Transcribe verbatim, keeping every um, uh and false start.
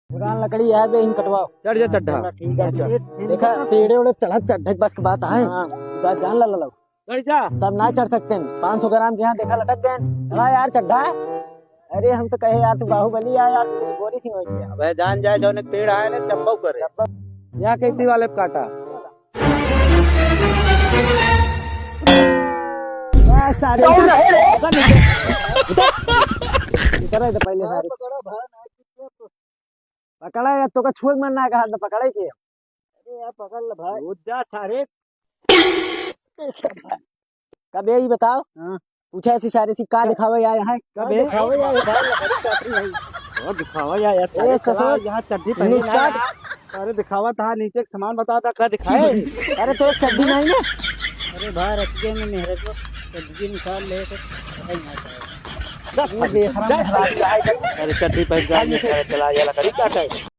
पुरान लकड़ी है बे, इन कटवाओ। चढ़ जा चड्ढा। ठीक है, चल। देखा, पेड़े ओड़े चढ़त चड्ढे के बस के बात है। हाँ। बात जान ला, ला, ला। चढ़ जा। सब ना चढ़ सकते हैं। पाँच सौ ग्राम के यहाँ देखा लटक गए। चढ़ा यार चड्ढा। अरे हम तो कहे यार तू बाहुबली है यार, तू गोरी सिंह हो गया। अबे जान जाए जौन एक पेड़ आए ना चप्पऊ करे। चप्पऊ। यहाँ खेती वाले पे काटा। ए, सारे कौन है रे? उतर, उतर, उतर, पहले सारे। पकड़ा या तो का छुए मन ना कहा तो पकड़े के। अरे यार पकड़ ले भाई। रुक जा सारे। कब यही बताओ। हाँ। पूछा ऐसी सारे सी का दिखावे या यहाँ? कब है? दिखावे या ये भाई, लकड़ी काट रही है। और दिखावा या, यार, ए, सारे ससुर, चला, यहाँ चड्ढी पहनी नीच ना काट। यार। अरे दिखावा था, नीचे के सामान बता था, का दिखाए? अरे तो चड्ढी नहीं ना? अरे भाई, रतिये में मेहरे को चड्ढी निकाल ले तो पता ही ना चले। ये बेशरम जा। मेहरारू है। अरे चड्ढी पहन जा, ये सारे चला, ये लकड़ी काटे।